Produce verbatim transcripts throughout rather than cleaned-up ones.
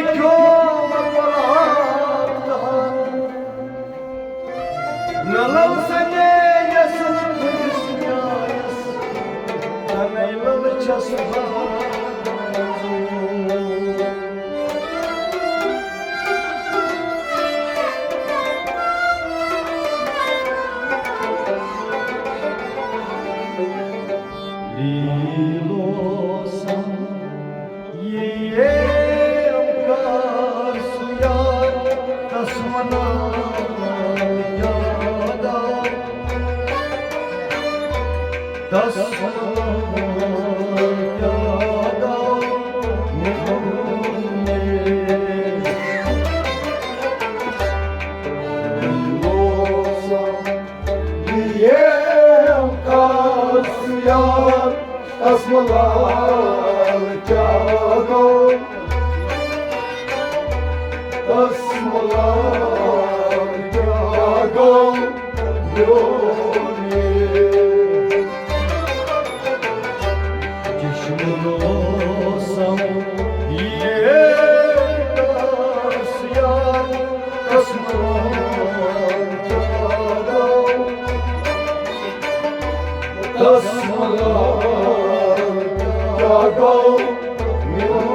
کیوں مکلام تہان، نہ لم سنے یس تھرس نیایس، تنے لل چھس بھان۔ لیلو سم یہ کار سیار، تس منال کیا داو، تس منال کیا داو، مہربانی۔ لیلو سم یہ کار سیار، تس منال کیا گو، تس منال کیا گو، میون یہ چشم روشن، یہ کار سیار، تس منال کیا گو، تس منال کیا گو، میون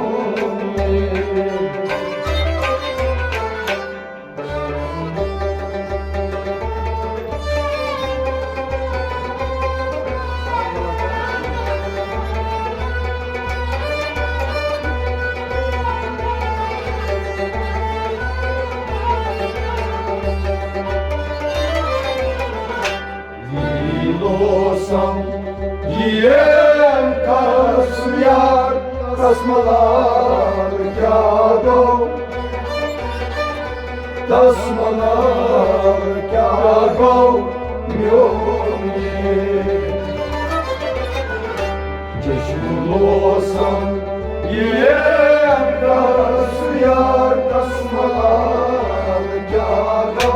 لیلو سم یہ کس یار، تس منال کیا گو، تس منال کیا گو، میون یہ چشم روشن، یہ کس یار، تس منال کیا گو۔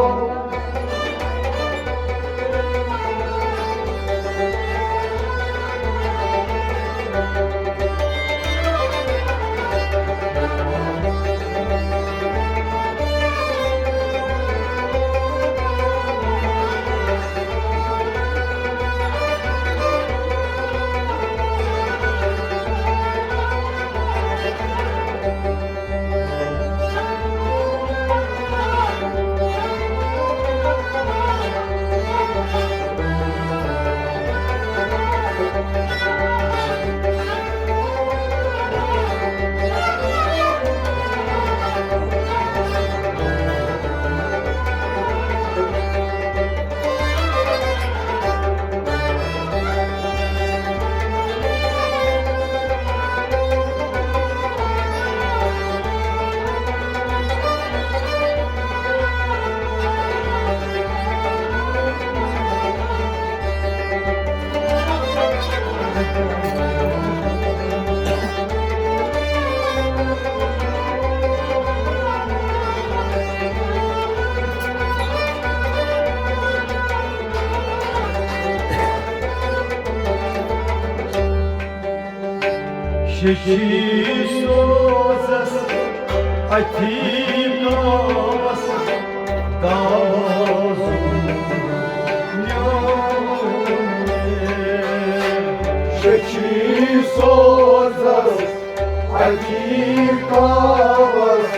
ششی سوزس اتھی گاوس داوس نیون۔ ششی سوزس اتھی گاوس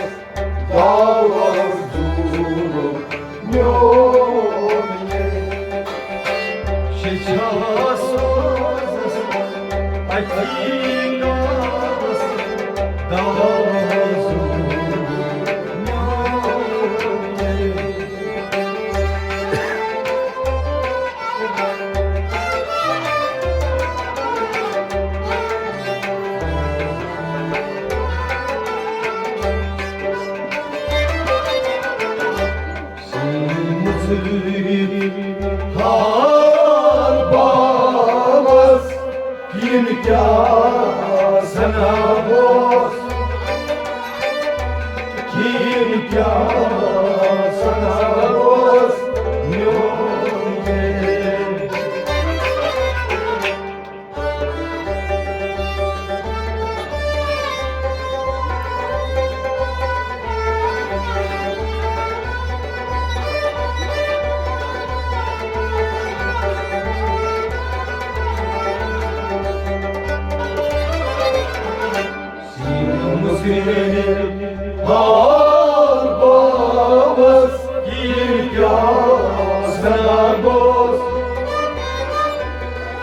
داوس زورُن میون یہ۔ شِشا سوزس اتی گاوس داوس زورُن میون یہ۔ سوٗنٛچِتھ حال باوس، یِم کیٛاہ زنان اوس، یِم کیٛاہ زنان اوس میون۔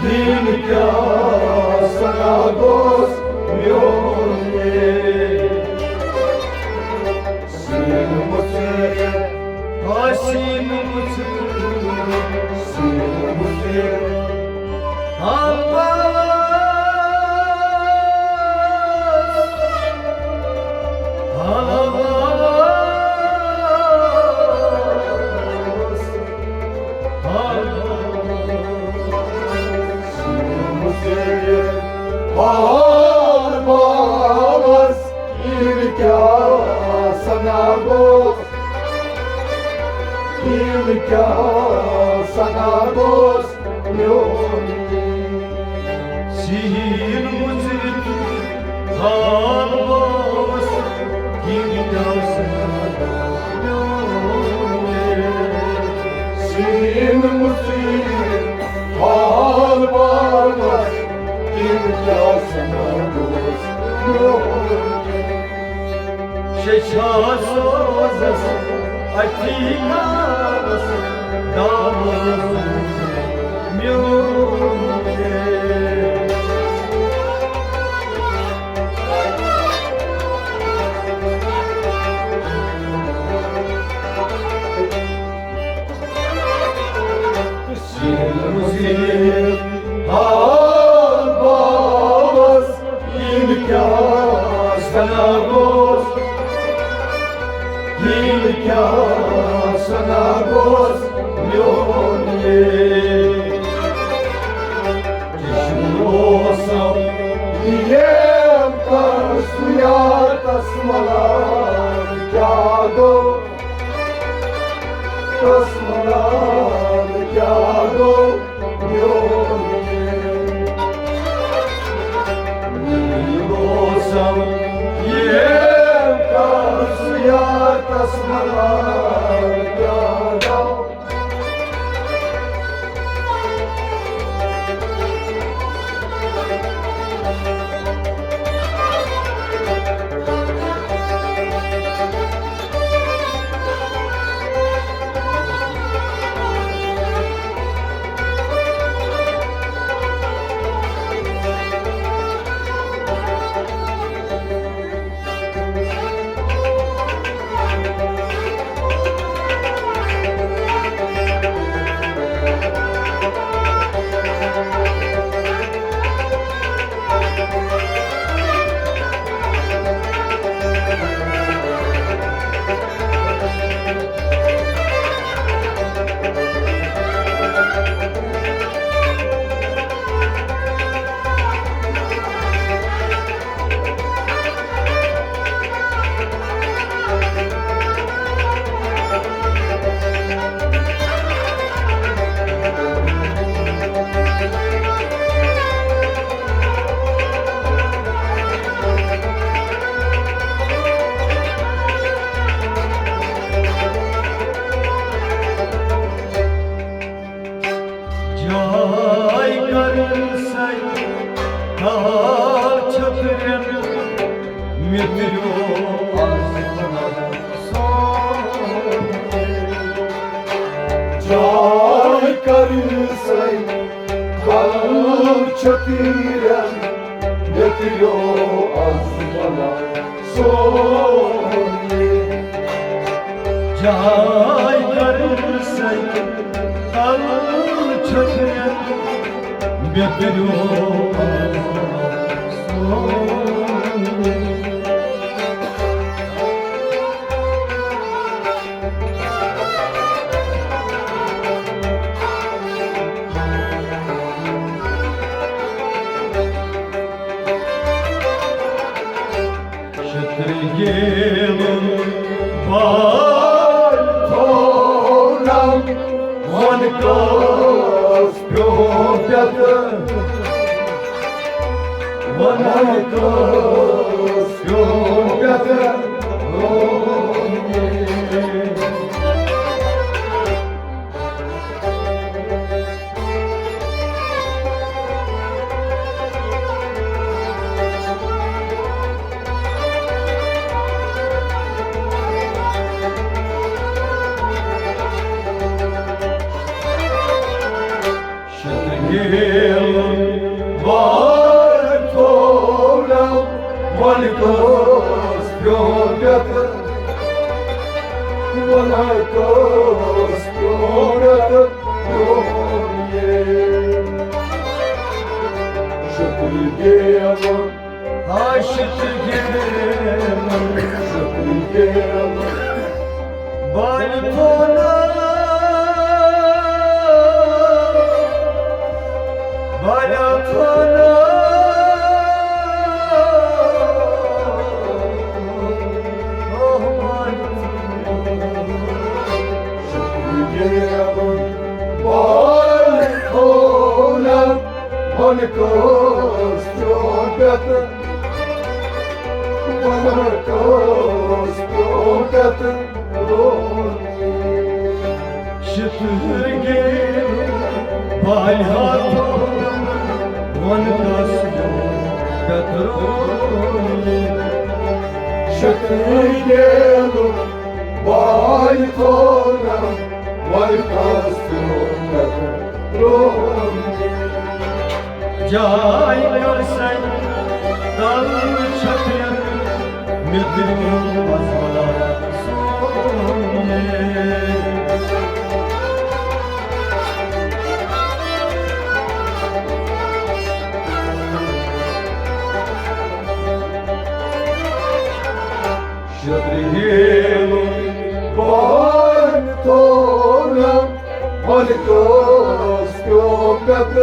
دین کیٛاہ سنا گوٚژھ میون یے۔ سیٖنہٕ مُژرِ، آ سیٖنہٕ مُژرِ، سیٖنہٕ مُژرِ۔ آواز، آواز۔ حال باوس یِم کیٛاہ سنا گوٚژھ، یِم کیٛاہ سنا گوٚژھ میون۔ سیٖن مُژرِتھ حال باوس یِم کیٛاہ سنا گوٚژھ میون۔ سیٖن مُژرِتھ حال باوس یِم کیٛاہ سنا گوٚژھ میون۔ شیشا سوزس اتی کارس دامس میون۔ حال باوس یِم کیٛاہ سنا گوٚژھ، یِم کیٛاہ سنا گوٚژھ میون یے۔ چشمہٕ اوسم ییٚمۍ کر سُہ یار تس ملال کیٛاہ گوٚو، تس ملال کیٛاہ گوٚو میون یے۔ نیٖل اوسم ییٚمۍ کر سُہ یار تس ملال کیٛاہ گوٚو۔ جاے کر سَے کال چھٔکرٮ۪ن مِتریو آز سون۔ جاے کر سَے کال چھٔکرٮ۪ن مِتریو آز بلا سون۔ جاے کر سَے کل چھٔکرٮ۪ن مِتریو سون۔ شترِ ییلہٕ بال تھوونم، وَن کَس پیوٚو پٮ۪ٹھٕ، وَن کَس پیوٚو پٮ۪ٹھٕ۔ کٲنٛسہِ پیوٚو پٮ۪تھ، وَنان کٲنٛسہِ پیوٚو پٮ۪تھ، پیوٚو یے۔ شُکُر گیلہٕ، ہا شُکُر گیلہٕ، شُکُر گیلہٕ۔ بالہِ تھونا، بالہِ تھونا۔ شتر گیل بالہِ ہاتھ، وَن کس پیوٚو پٮ۪تھ روٗد۔ شتر گیل بالہِ تھونا، وَن کس پیوٚو پٮ۪تھ روٗد۔ جاے کر سَنہِ تل چھٔپِتھ، مےٚ دیُت پزوار سونہِ۔ شترِ ہیلُن بان تھوونم، وَن کٲنٛسہِ پیوٚو پٮ۪تھ،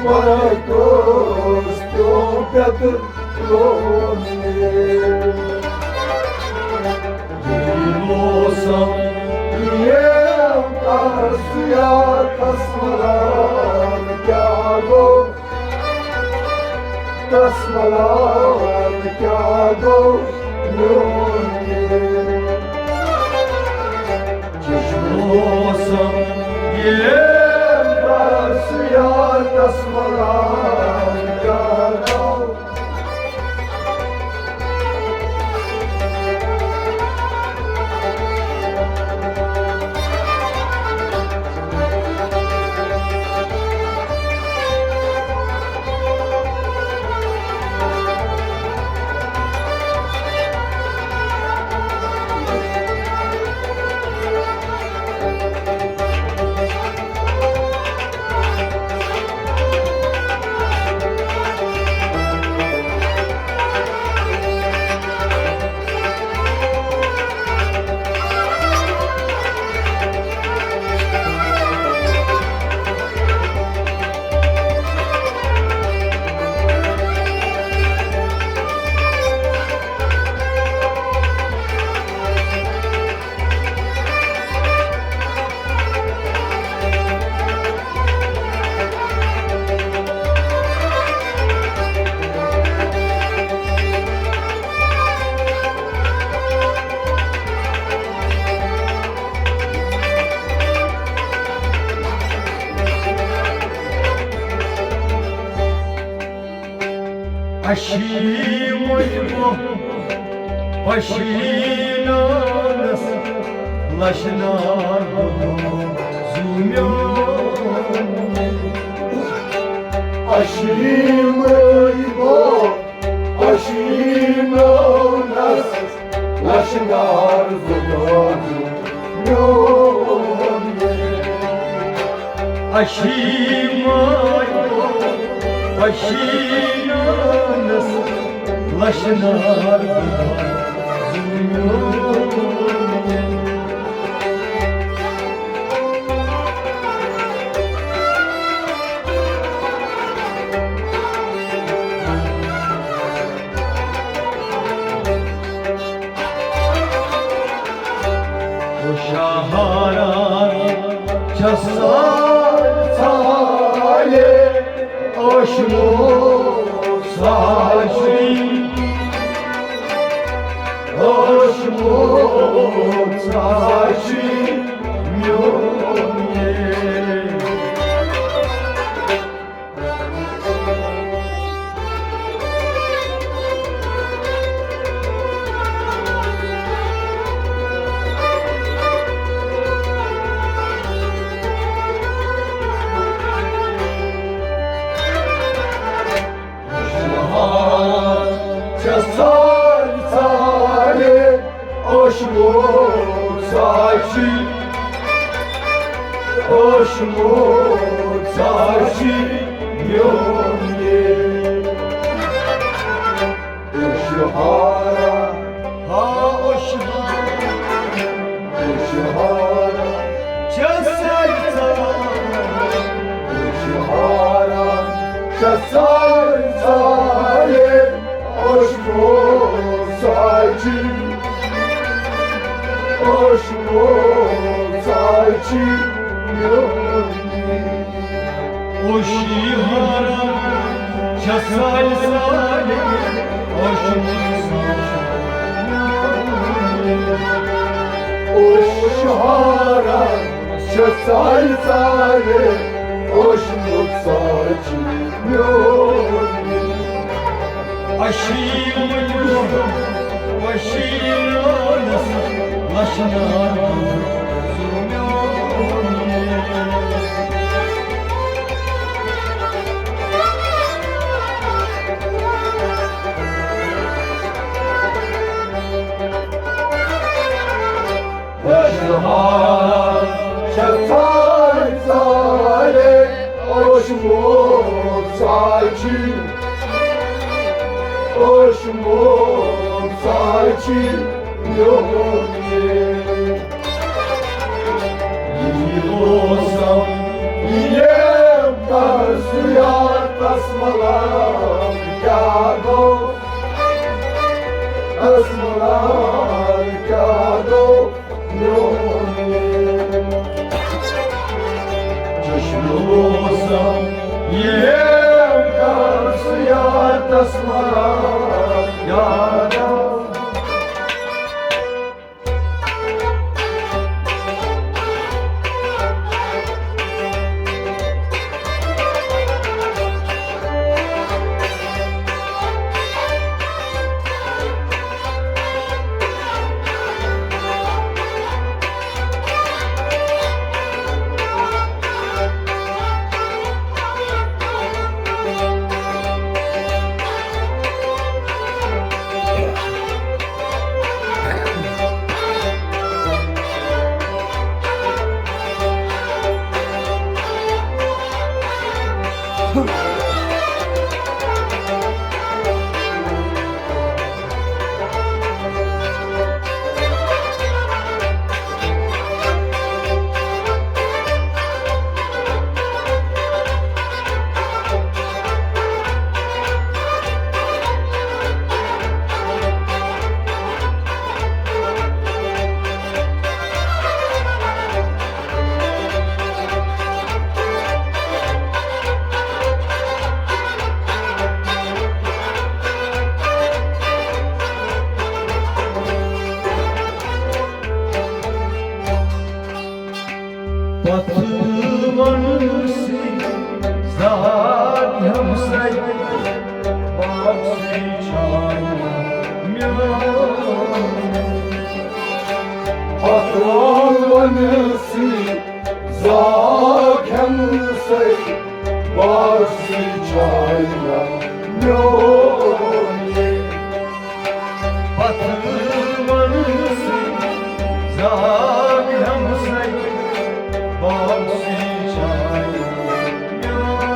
وَن کٲنٛسہِ پیوٚو پٮ۪تھ روزُن۔ یہِ موسم، یہِ کر سُہ یار، تس ملال کیٛاہ گوٚو؟ تس ملال کیٛاہ گوٚو میون دِل؟ چشمہٕ اوسم ییٚلہِ بس یار، تس ملال کیٛاہ گوٚو؟ اشیٖمٕے بہٕ پشیٖنانس، لچھنار بہٕ زوٗ میون۔ اشیٖمٕے بہٕ پشیٖنانس، لچھنار بہٕ زوٗ میون۔ اشیٖمٕے بہٕ پشیٖنانس، لچھنار بہٕ زوٗ میون۔ شاہرار چھس سال سالے، ٲشمو سال چھُے، ٲشمو سال چھُے میون یے۔ اوشمو ژاچی میون یے۔ اوشہارا، ہا اوشہارا، اوشہارا، چھا ساے ژالے۔ اوشہارا، چھا ساے ژالے۔ اوشمو ژاچی، اوشمو ژاچی میون۔ اوشہارا، چھا ساے ژالے۔ اوشمو ژاچی، اوشہارا، چھا ساے ژالے۔ اوشمو ژاچی میون۔ اشی مجو، اشی لونس، لشنار میون۔ اوشہارا، چھا ساے ژالے۔ اوشمو ژاچی، اوشمو ژاچی میون یے۔ یہِ اوسم یہِ تس یار تس ملال کیٛاہ گوٚو؟ تس ملال کیٛاہ گوٚو؟ میون یے۔ چشمہٕ اوسم یہِ تس یار تس ملال کیٛاہ گوٚو؟ پتہٕ وَنسٕے زاگ ہمساے، باغسٕے چھانہِ میون۔ پتہٕ وَنسٕے زاگ ہمساے، باغسٕے چھانہِ میون۔ پتہٕ وَنسٕے زاگ ہمساے، باغسٕے چھانہِ میون۔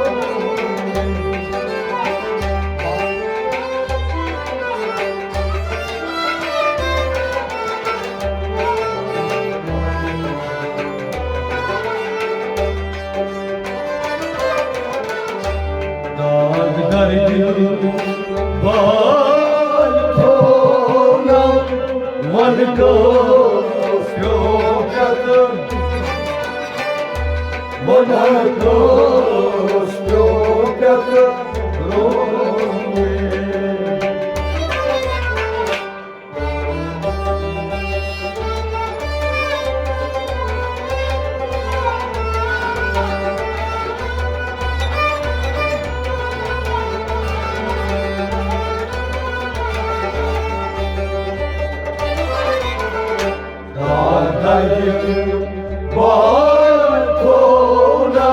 داغ دردِ بال تھونا، وَن کَس پیوٚو پٮ۪تہٕ، وَن کَس پیوٚو پٮ۪تہٕ رووُن۔ دادایہِ بال تھونا،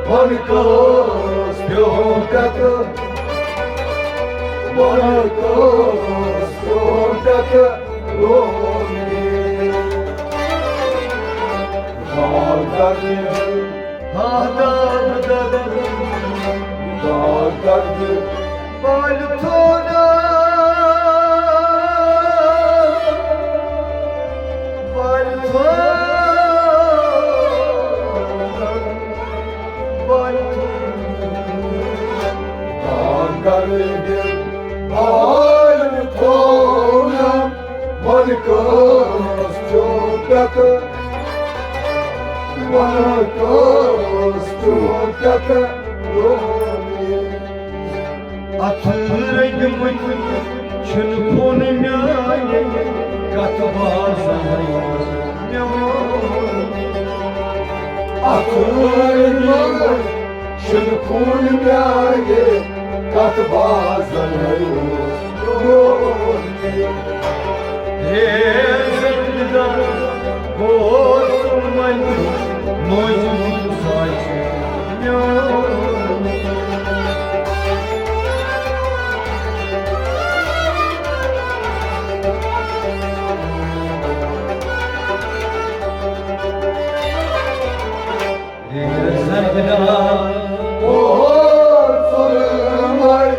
وَن کَس پیوٚو پٮ۪تہٕ، وَن کَس پیوٚو پٮ۪تہٕ رووُن۔ داغ درد، ہاں داغ درد، داغ درد، بال تھوڑا، بال تھوڑا، بال تھوڑا، داغ درد، بال تھوڑا، بال کس چوٹت۔ اتھ رٔنگۍ مٕتۍ چھِنہٕ کُن میانہِ کتھ بازن میون۔ اتھ رٔنگۍ مٕتۍ چھِنہٕ کُن میانہِ کتھ بازن میون۔ ہے زندگی گوس وۄنۍ موجود ساز میون۔ اور ظلمے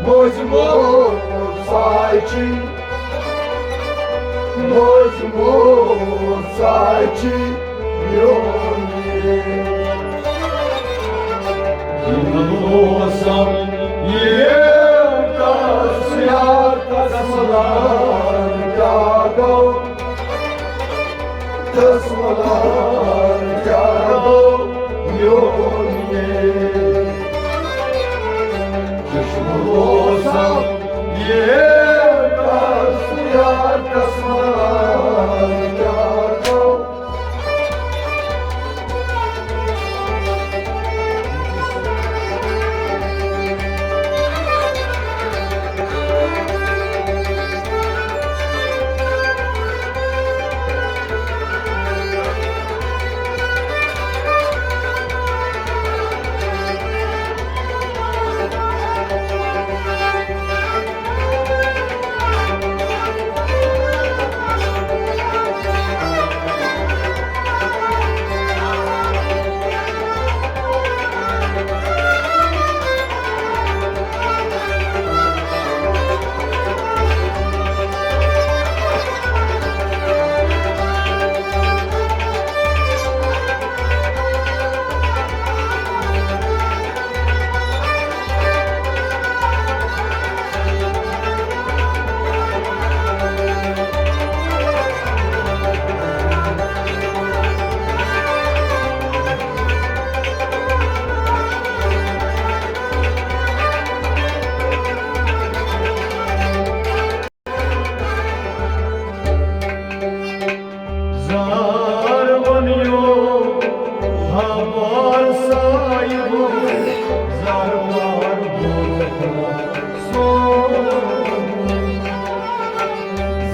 مجموع ساچی، مجموع ساچی یوم۔ موسم یہ کس یار تسملان کیا گو۔ تس ولان کیا گو میون یہ۔ چشم روزم یہ تس یار تس ولان کیا گو۔ زار ونیو ہمار سایو، زار وار سو۔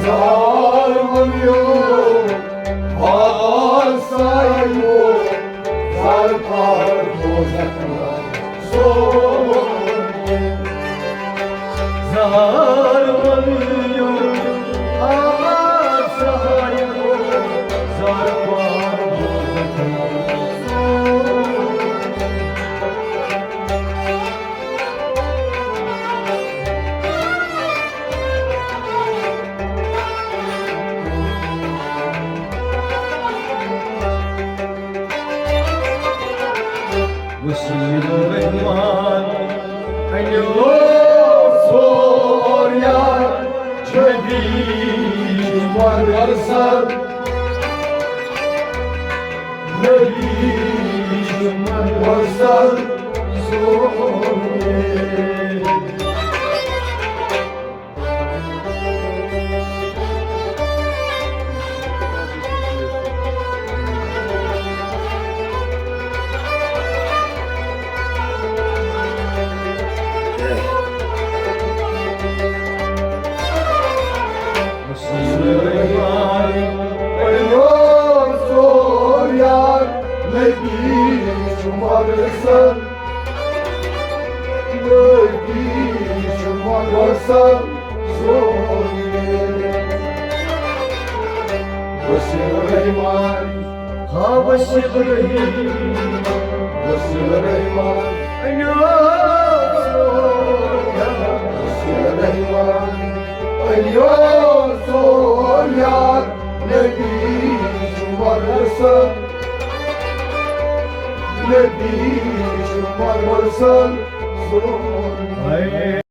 زار ونیو ہمار سایو، زار وار سو۔ زار ونیو ہمار سایو، زار وار سو۔ وسیل الرحمان انیو سور یار چھبی مرسل، نبی مرسل سونے۔ سور یار نبی چھُ مرسل، نبی چھُ مرسل سونے۔ وسیل الرحمان آ، وسیل رحیم، وسیل رحمان، انیو سوریا، وسیل رحمان، انیو سوریا، نبی چھُ مرسل، نبی چھُ مرسل سون۔